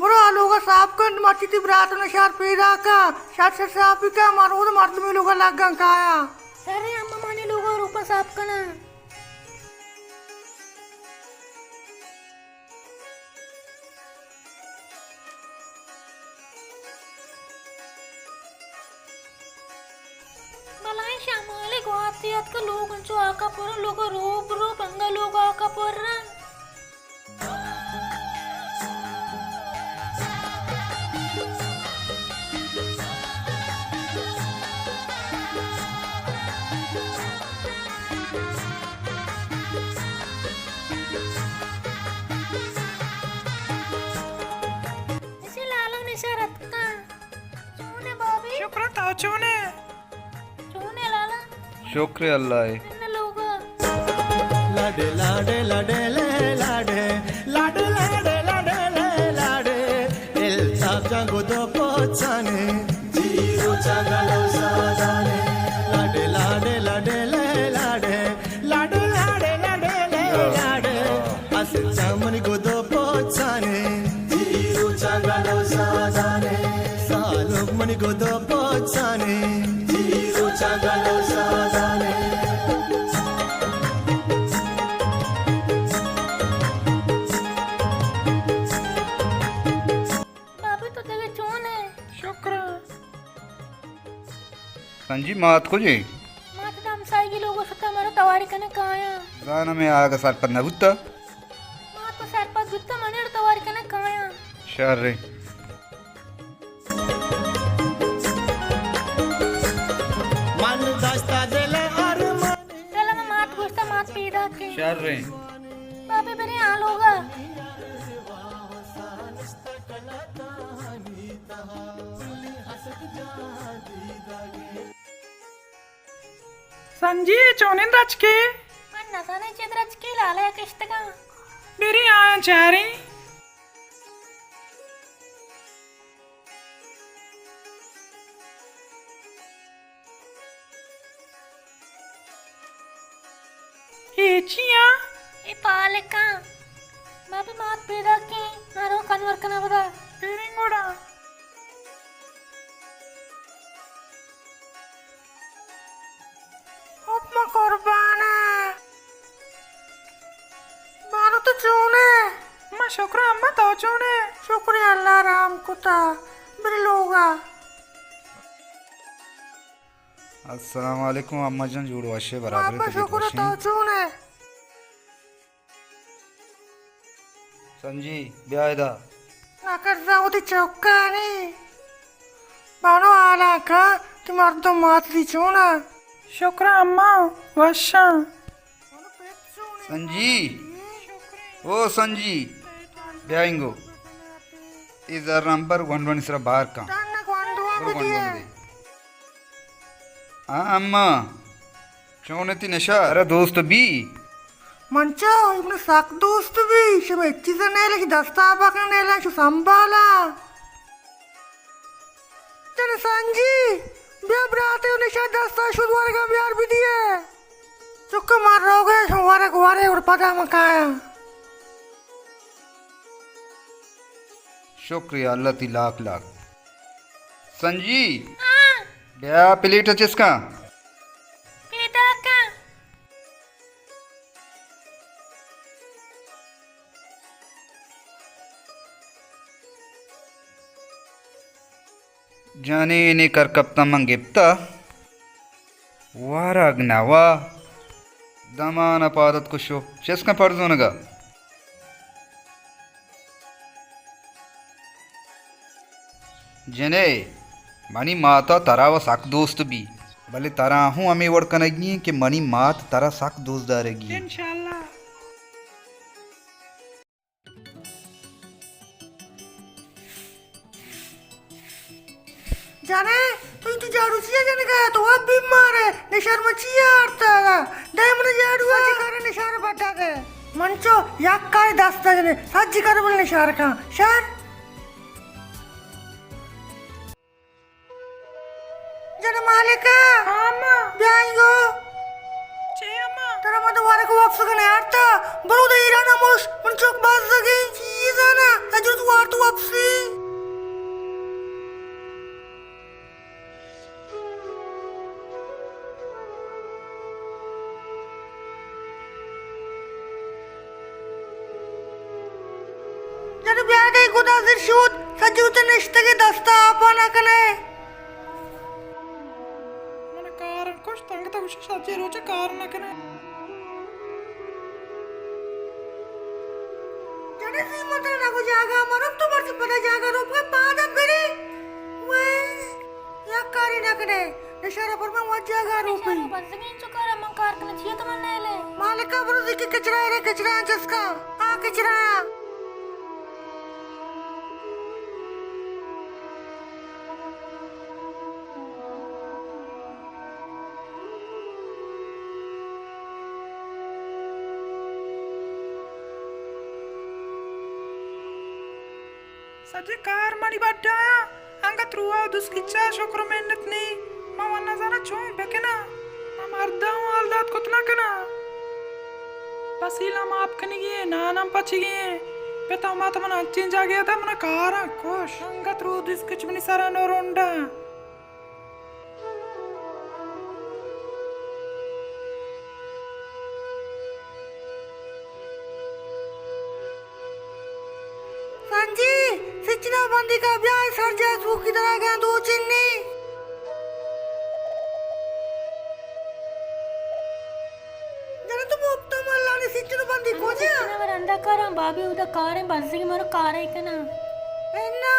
برو آ لوگا صاف کن، مرچی تئی برات نشار پیداکا، شر شر صافی کا، مرود مردمی لوگا لگن کایا۔ شر اے، اما مانی لوگا روپا صاف کنا۔ بلائیں شمالے گواتے اتک، لوگ انچو آکا پر، لوگ روب روب انگا لوگ آکا پر۔ ایشی لالا نشار اتکاں۔ چون ئے بابی؟ شکر، تو چون ئے؟ چون ئے لالا؟ شکر اللہ ءِ۔ من لوگا۔ لاڈے لاڈے لاڈے لے لاڈے، لاڈے لاڈے لاڈے لے لاڈے، الطاف جان گدو پوچانے، جیرو چاگلو سادانے، لاڈے لاڈے لاڈے لے لاڈے، لاڈے لاڈے لاڈے لے لاڈے۔ اسل چمنی گدو پوچانے، جیرو چاگلو سادانے۔ سالوک منی گدو پوچانے، جیرو چاگلو سادانے۔ بابی تو دگہ چون ئے؟ شکر۔ سنجی، مات کجے؟ مات داں ہمسائیگی لوگو شتا، مرا تواری کنے کایاں۔ زاناں مئے آگہ سرپد نہ بوتا۔ مات تو سرپد بوتا، من اڑ تواری کنے کایاں۔ شر اے۔ من داشتا دل ارمان۔ چل، ہمے مات گوشتا، مات پیداک ایں۔ شر اے۔ بابی بریں آ لوگا۔ سنجی، اے چونیں درچکے؟ من نزاناں چے درچکے، لالا کشتگاں۔ بریں آیاں چاریں۔ اے چی آں؟ اے پالکاں۔ ما بی مات پیداکیں، ما رو کنور کناں پدا۔ بریں گڑا۔ حکم قربان۔ بانو تو چون ئے؟ ما شکر اما، تو چون ئے؟ شکر اللہ رحم کتا۔ بریں لوگا۔ السلام علیکم اما جان، جوڑ وش ئے؟ برابر ئے؟ ابا طبیعت شکر، وش ئے؟ تو چون ئے؟ سنجی، بیا ادا۔ ناکرزا وتی چکانی۔ بانو حالا کن کہ مردم مات دی چون آں؟ شکر اما، وشاں۔ سنجی، او سنجی، بیا انگو۔ اے زر نمبر گونڈوانی سرا بار کن۔ برو گونڈوان دے۔ ہاں اما، چون ئے تئی نشار؟ ترا دوست بی؟ من چو، اے من سک دوست بی، شما ہچ چیز نیلے، شی دستا بکن نیلے، شو سنبھالا۔ جن سنجی، بیا براتے و نشار دستا شد ورگا بیار بدیے۔ چکا من روگے، شو ورگ ورے اور پدا مکایا۔ شکریہ اللہ تئی لاکھ لاکھ۔ سنجی، ہاں۔ بیا پلیٹ چسکاں۔ پیداکاں۔ جنینے کر کپتاں من گپتا۔ وارگ نوا۔ دمان پادت کشو۔ چسکاں پرزونگا۔ جنے، منی ماتا ترا و سک دوست بی، بلے ترا ہوں ہمے وڑ کنگی ایں کہ منی مات ترا سک دوست دارگی ایں۔ انشاءاللہ۔ جنے، تو تو جاڑو چیا جنگا؟ تو اب بیمار ئے، نشار ما چیا آرتا؟ دے من جاڑو آ۔ سجی کارے نشار بٹا دے۔ من چو یک کارے دست جنے، سجی کارے بل نشار کن۔ شر۔ جن مالکا۔ ہاں، اماں۔ بیا اینگو۔ چے اماں؟ ترا ما دوبارہ کو واپس کنے آرتا۔ برو دے ایران اموش، من چوک باز زگی۔ زانا، اجر تو وارت واپسی۔ جن بیادے گدا زیر شود، سجوت نشتگے دستا آپا نہ کنے۔ من کار کشت، انگت گوشی سجے روچ کار نہ کنے۔ جنے سی متر نہ کو جاگا، مرم تو مرچی پدا جاگا روپ کے پادا بری۔ وے۔ یک کارے نہ کنے، نشارہ پر من وت جاگہ روپی۔ نشارہ بزگیں چو کارا من کار کناں، چیا تو من نیلے؟ مالکا برو دیکھی کچرا ہے رے، کچرا چسکا۔ آ کچرا۔ سجے کار منی بڈا آں، انگت روح ءُ دست کچا شکر ءُ منت نی۔ من وَ نزاناں چون بکناں۔ من مردا اوں حال دات کت نہ کناں۔ پسیل ہم آپ کنگی ایں، نان ہم پچگی ایں۔ پت ءُ مات من انچیں جاگہے داں، من کاراں کش۔ انگت روح دست کچ منی سرا نہ رنڈاں۔ سنجی، سچنا بندی کا بیا، سر جا سوکی درا گیا دو چنی۔ جنت مفت ملانی سچن بندی کو جا۔ سچنا ورندا کاراں، بابی اودا کاریں بزگی مرو کارے کنا۔ انا،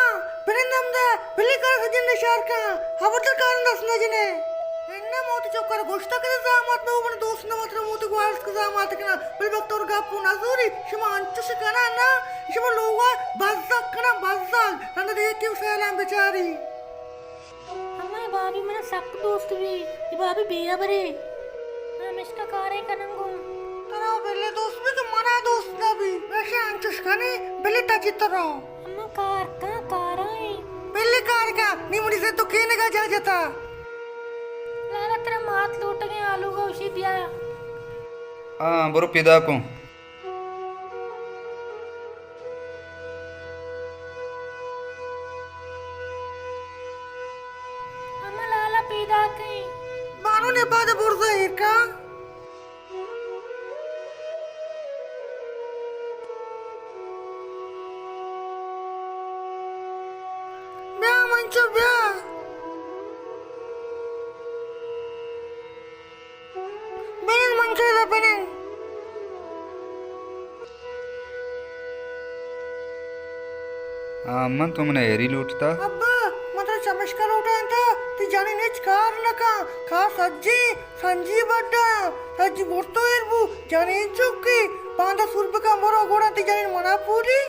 پرندم دا، بلی کار سجن نشار کن، خبردار کارن دست نہ جنے۔ انا موت چوکر گوشتا کہ زامات نہ، من دوست نہ وتر موت گوالس کہ زامات کنا، بل بکتور گپو نہ زوری، شما انچش کنا نا، شما لوگا بزگ کنا، بزگ، رند دیگہ کیو سیلان بچاری۔ اما اے بابی منا سک دوست بی، اے بابی بے ہبرے۔ ہمشکا کارے کنن گوں۔ ترا بلے دوست بی کہ منا دوست نہ بی، ویشے انچش کنے، بلے تچی ترا۔ اما کار کن، کارائیں۔ بلے کار کن، نی منی زند تو کینگا جا جتا۔ لالا ترا مات لوٹگیں آلوگا اشی بیا۔ ہاں، برو پیدا کن۔ اما لالا پیدا کن۔ بانو نے پاد برزا ایرکا۔ بیا منچو بیا۔ بنند من چیزا بنند۔ آ، من تو منا ایری لوٹتا؟ ابا، من ترا چمشکا لوٹانتا، تی جنین ہچ کار نکن، کار سجی، سنجی بڈا، سجی برتو ایر بو، جنین چکی، باندا سور بکن برو گوڑا تی جنین منا پولی۔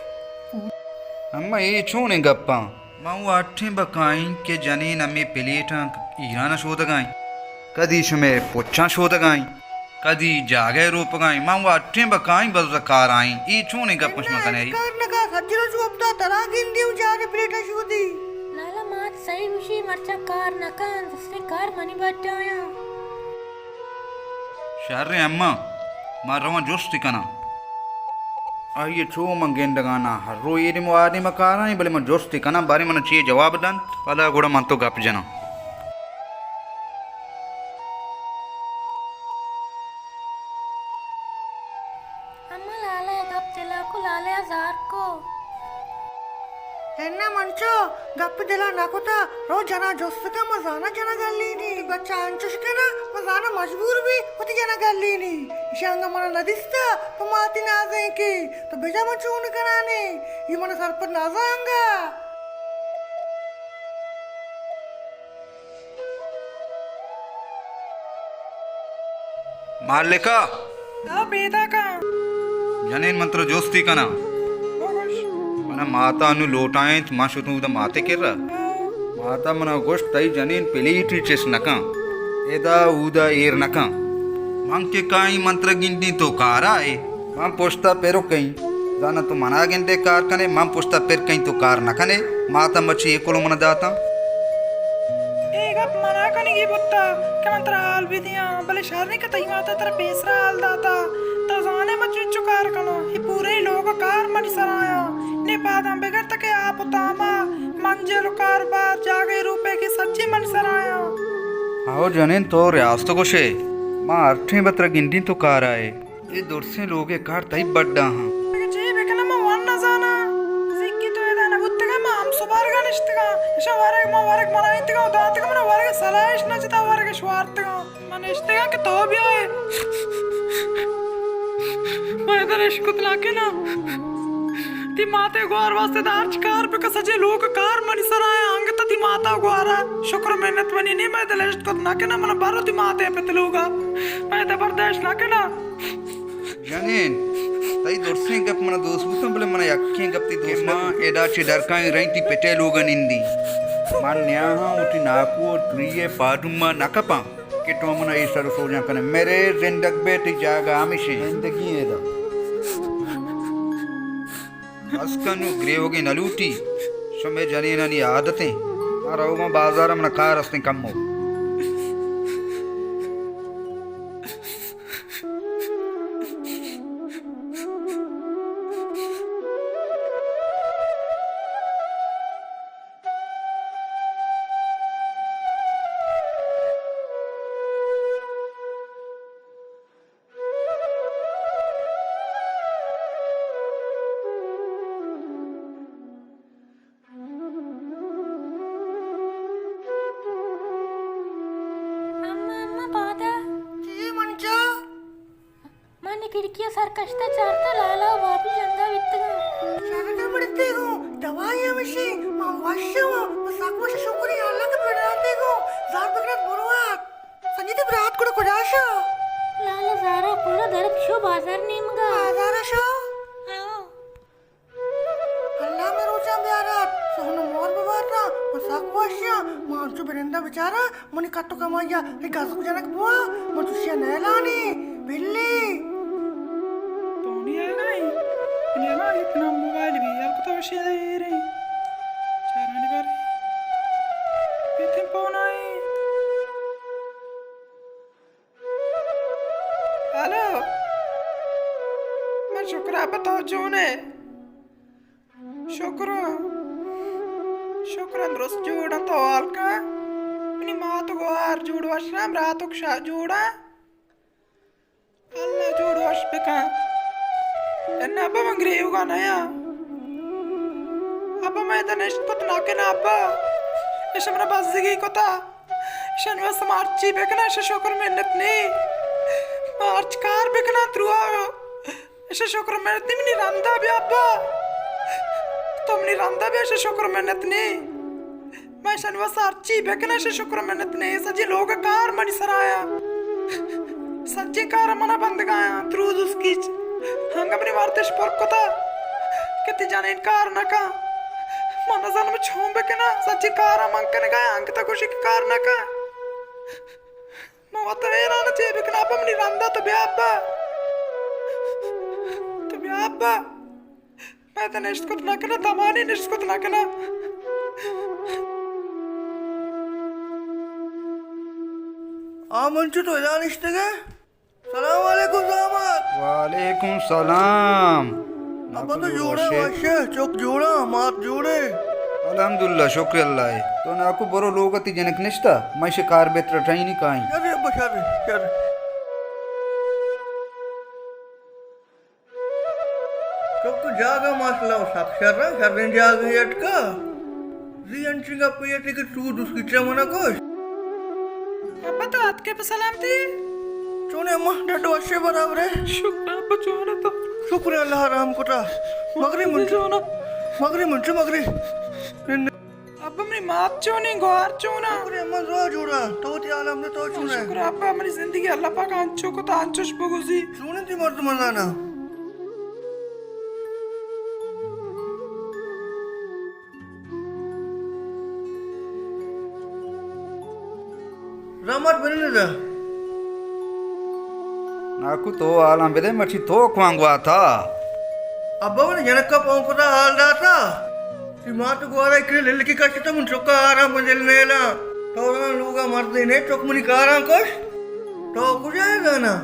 اما، اے چونیں گپاں؟ من وَ اٹیں بکائیں کہ جنین ہمے پلیٹاں ایران ءَ شودگائیں، کدی شمئے پچاں شودگائیں، کدی جاگہ ءَ روپگائیں۔ من وَ اٹیں بکائیں بزاں کارائیں۔ اے چونیں گپ شما کنئے؟ کار نہ کن، سجی روچ وپتا ترا گندی و جارے پلیٹاں شودی۔ لالا مات سہی گوشی، مرچاں کار نہ کن، دستیں کار منی بڈایاں۔ شریں اماں، ما رواں جستی کناں۔ آئی ءَ چو من گندگاناں، ہر رو اے دیم و آ دیم ءَ کارائیں، بلے من جستی کناں، باریں من چے جواب دنت، پدا گڑا من تو گپ جناں۔ اما لالا ءَ گپ دلا کو، لالا ءَ زار کو۔ انا منچو گپ دلا نہ کتا، رو جنا جست کن، من زاناں جنا گلینی۔ بچہ انچش کنا، من زاناں مجبور بی وتی جنا گلینی۔ ایشی انگا منا ندیستا، پہ ماتی نازینکی۔ تو بجا من چون کنانے، یہ منا سرپد نازانگا۔ مالکا! ہاں، پیداکاں۔ جنین، من ترا جستی کناں۔ بگوش۔ منا ماتا انو لوٹائینت، من شتوں اودا ماتے کرا۔ ہاں۔ ماتا منا گوشت، تئی جنین پلیٹی چست نکن، ادا اودا ایر نکن۔ من کہ کائیں، من ترا گندیں تو کارا ئے۔ من پشتا پر کئیں۔ زاناں تو منا گندے کار کنے، من پشتا پر کئیں تو کار نہ کنے۔ ماتا مچی اے کلو منا داتاں۔ اے گپ منا کنگی بوتا کہ من ترا حال بدیاں، بلے شر کہ تئی ماتا ترا پیسرا حال داتا۔ تو زانے من چنچو کار کناں، اے پورے لوگ کار منی سرایاں۔ نی پاداں بگر تکے آپ و تاما، منجل و کاروبار، جاگہے روپے کہ سچی من سرایاں۔ ہو جنین، تو ریاست گوشے، ما ہر ٹیم بتر گنڈین تو کار آئے۔ اے درسیں لوگے کار تئی بڈا ہاں۔ اگہ چے بکناں من ون نزاناں۔ زیکی تو ادا نہ بوتگا، ما ہم سبارگا نشتگا۔ اشاں ورگ، ما ورگ منائینتگا و داتگا، منا ورگ سلاہش نہ جتا، ورگش وارتگا۔ من اشتگاں کہ تو بیائے۔ من ادا نشکت نہ کناں۔ تی ماتے گوار واسطے دا ہرچ کار بکن، سجے لوگ کار منی سرا ہے، انگت تی ماتا گوارا۔ شکر منت منی نی، من ادا نشکت نہ کناں، من برو تی ماتے پت لوگا۔ من ادا برداشت نہ کناں۔ جنین، تئی درسیں گپ منا دوست بوتن، بلے منا یکیں گپ تی دوست نہ بوت۔ ادا چہ درکائیں رئیں تی پتے لوگا نندی۔ من نیاہاں وتی ناکو و تریے پادوما نہ کپاں۔ کہ تو من ء اے سر ء سوجاں کنئے۔ مرے زندگ بئے، تئی جاگہ ہمیش انت۔ زندگی ادا۔ بس کن، نوں گریوگی نہ لوٹی۔ شمئے جنینانی عادت انت۔ من روگاں بازار ء، من ء کار استیں کمو۔ اماں، اماں، پادا۔ چی منجا؟ من کھڑکی ء سر کشتہ چارتہ، لالا و بابی جنگا بیتگاں۔ شرکا مڑتے گوں، دوائی ہمشی، من وش آں، من سک وش، شکری اللہ کہ بڑاتے گوں، زار بگرات بروات۔ سنجی تئی برات گڑا کجا شو؟ لالا زارا پورا درک شو بازار نیمگا۔ بازار شو؟ ہاں۔ اللہ مئے روچاں بیارات، سہن و مور ببارت، من سک وش آں، من انچو برندہ بچاراں، منی کٹ و کمائی ء اے گزک جنک بواں، من چشی ء نیلانی، بلی۔ پونی آئے گا ایں، منی ہما اتنا موبائل بھی یار کتا وشی دے اے رہی۔ چارانی بارے۔ پیتن پون آئے۔ ہلو۔ من شکر ابا، تو چون ئے؟ شکر۔ شکر درست جوڑ آں، تو حال کن۔ منی مات گوار جوڑ وش آں، براتک شا جوڑ آں۔ اللہ جوڑ وش بکن۔ انا ابا من گریوگا نیاں۔ ابا من ادا نشت کت نہ کناں ابا۔ اش من بزگی کتا۔ اشانی واستہ ما ہرچی بکناں، اشی شکر منت نی۔ ما ہرچ کار بکناں دروا۔ اشی شکر منت نی، منی رندا بیا ابا۔ تو منی رندا بیا، اشی شکر منت نی۔ ما اشانی واستہ ہرچی بکناں، اشی شکر منت نی۔ سجی لوگ کار منی سرا آیا۔ سجی کار منا بندگا آیا۔ درو دوسکیچ۔ ہنگا منی وردش پر کتا کہ تی جنین کار نہ کن۔ من نزانم چون بکناں، سجی کارا من کنگا آں، انگتا گوشی کہ کار نہ کن۔ من وت حیران چے بکناں، ابا منی رندا تو بیا ابا۔ تو بیا ابا۔ من ادا نشت کت نہ کناں، دمانے نشت کت نہ کناں۔ آ منچو تو ادا نشتگے؟ سلام علیکم زامات۔ وعلیکم سلام۔ ابا تو جوڑے؟ وشے؟ وشے، چک جوڑا، مات جوڑے؟ الحمدللہ، شکر اللہ ء۔ تو ناکو برو، لوگ ء تی جنک نشتا، من شکار بیتر ٹائنی کائیں۔ شر ابا، شر، شر۔ چک تو جاگہ ماشاءاللہ سک شر، شریں جاگہ اٹکا۔ زی انچیں گپے اتے کہ تو دوستی چہ من ء کش۔ ابا تو اتکے پہ سلامتی؟ چونے اماں، ڈڈ وشے برابرے؟ شکر ابا، چونے تو؟ شکر اللہ رحم کتا۔ مگری من چو، مگری من چو، مگری۔ ابا منی مات چونیں، گوار چونا؟ شکر اماں، زوا جوڑا۔ تو وتی حال ہم نے، تو چونے؟ شکر ابا، منی زندگی اللہ پاک انچو کتا، انچوش بگوزی۔ چونے تی مرد مردانا؟ زحمت بنند۔ ناکو تو حالاں بدے، مرچی تو کوان گواتا؟ ابا من جنکا پون کتا، حال داتا۔ تی مات گوارا اکڑی للکی کشتا، من چکا آرام من دل نیلا۔ تو لوگا مردے نے، چک منی کاراں کش۔ تو کجا ہے زانا؟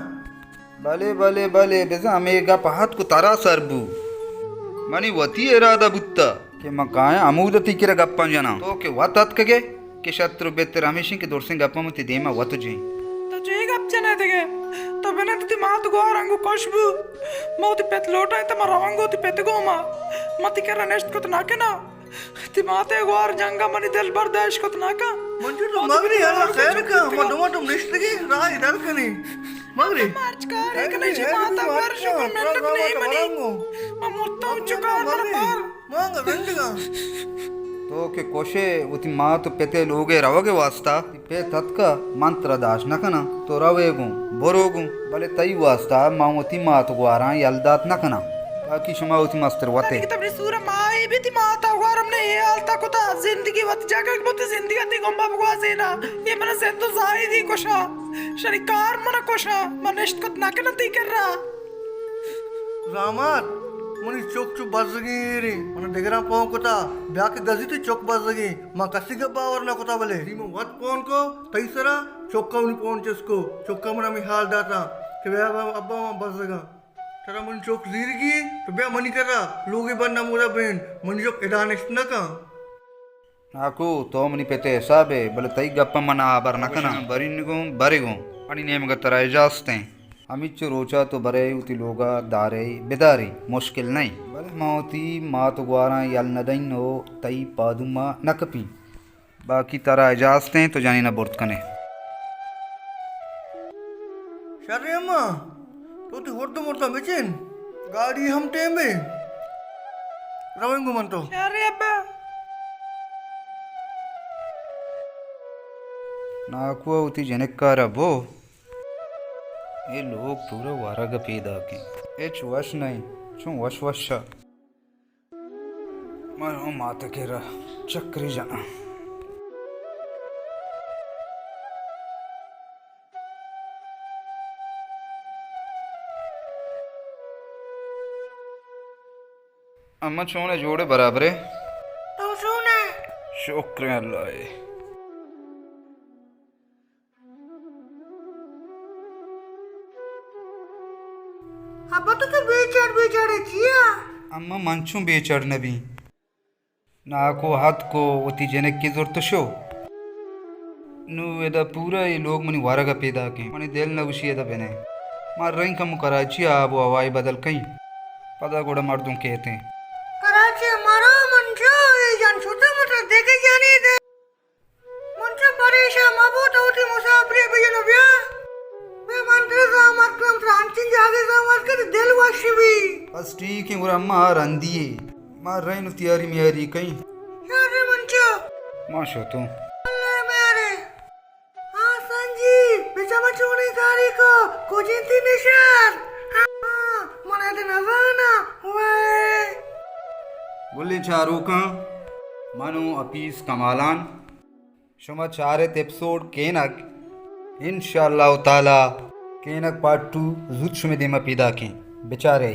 بلے، بلے، بلے، بزاں ہمے گپ اتک و ترا سر بو۔ منی وتی ارادہ بوتا کہ من کایاں ہمود ءَ تئی کرا گپاں جناں۔ تو کہ وت اتکگ ئے کہ شتر و بہتر ہمیش انت کہ درسیں گپاں من تئی دیما وت جیں۔ تو چے گپ جنئے دگہ؟ تو بنند تئی مات گوہار انگو کش بو۔ ما وتی پت لوٹائیں تو من رواں گوں وتی پت گوما۔ من تئی کرا نشت کت نہ کناں۔ تئی مات ءِ گوہار جنگ ءَ منی دل برداشت کت نہ کن۔ من چو تو مگری، اللہ خیر کن، ما دوما تو نشتگیں راہ در کنیں۔ مگری۔ مرچ کارے کنے چی مات ءِ گوہار شکر منت نہیں منی۔ من مرتا ہوں چکار مر مر۔ مانگا رندگاں۔ تو کہ کشے وتی مات و پت ءِ لوگ ءَ روگ ءِ واسطہ، تئی پت اتکا، من ترا داشت نہ کناں۔ تو روے گوں، برو گوں، بلے تئی واسطہ من وتی مات گواراں یل دات نہ کناں۔ باقی شما وتی مستر وت ئے۔ تنی کہ تبری سور ماہی بھی تئی مات گوار ہم نے یہ حال تا کتا، زندگی وت جگہ بوت، زندگی تی گمبا بگوازینا۔ یہ من زندو زاہدی کشا، شری کار من کشا، من نشت کت نہ کناں تئی کرا۔ زامات، منی چک چو بزگیں ایریں، من دگراں پون کتا، بیا کہ گزی تئی چک بزگیں، ما کسی گپ باور نہ کتا، بلے تی من وت پون کو، تئی سرا چکا منی پون چست کو، چکا من ہمیں حال داتا کہ بیا ابا، ابا من بزگاں۔ ترا من چک زیرگی، تو بیا منی کرا، لوگی بند ہمودا بین، منی چک ادا نشت نہ کن۔ ناکو، تو منی پت ءِ حساب ئے، بلے تئی گپ ءَ من ہبر نہ کناں۔ برین گوں، برے گوں۔ منی نیمگ ءَ ترا اجازت ایں۔ ہمیچو روچ ءَ تو برئے وتی لوگ ءَ دارئے، بدارئے، مشکل نہ ایں۔ بلے من وتی مات ءُ گواراں یل نہ دئیں ءُ تئی پادو ما نہ کپیں۔ باقی ترا اجازت ایں، تو جنین ءَ برت کن ئے۔ شریں اماں، تو وتی ہرد ءُ مرداں بچین، گاڑی ہم ٹیم ایں، رویں گوں من تو۔ شریں ابا۔ ناکو ءَ وتی جنک ءَ را بو۔ اے لوگ پورا ورگ ءَ پیداک ایں۔ ہچ وش نہ ایں، چون وش وش ءَ۔ من ہوں مات ءِ کرا چکری جناں۔ اماں چون ئے، جوڑ ئے، برابر ئے؟ تو چون ئے؟ شکر اللہ ئے۔ ابا تو تو بے چڑ بے چڑ ئے چیا؟ اماں من چون بے چڑ نہ بیں۔ ناکو اتک ءُ وتی جنکے زرت ءُ شو۔ نوں ادا پورا اے لوگ منی ورگ ءَ پیداک ایں۔ منی دل نہ گوشی ادا بنئے۔ ما رئیں کمو کراچی ءَ آب ءُ ہوا ئے بدل کئیں۔ پدا گڑا مردم کیت ایں۔ کراچی ءَ مرو من چو اے جان شتہ متر دگہ جانے دے۔ من چو پریشان مبو، تو وتی مسافری بجن ءُ بیا۔ بیا من ترا زامات کنم، ترا انچیں جاگہے زامات کنم دل وش بی۔ بس ٹھیک ایں، گڑا ما رندی ایں۔ ما رئیں ءُ تیاری میاری کئیں۔ شر من چو۔ ما شتوں۔ اللہ میارے۔ ہاں سنجی، بچا ما چونیں کارے کو، کجیں تئی نشر؟ ہاں، من اد نزاناں، وے۔ گلیں چاروکاں، من ءُ حفیظ کمالان، شما چارت ایپیسوڈ کینگ۔ انشاءاللہ تعالی کینگ پارٹ ٹو زوت شمے دیما پیداک ایں۔ بچارے۔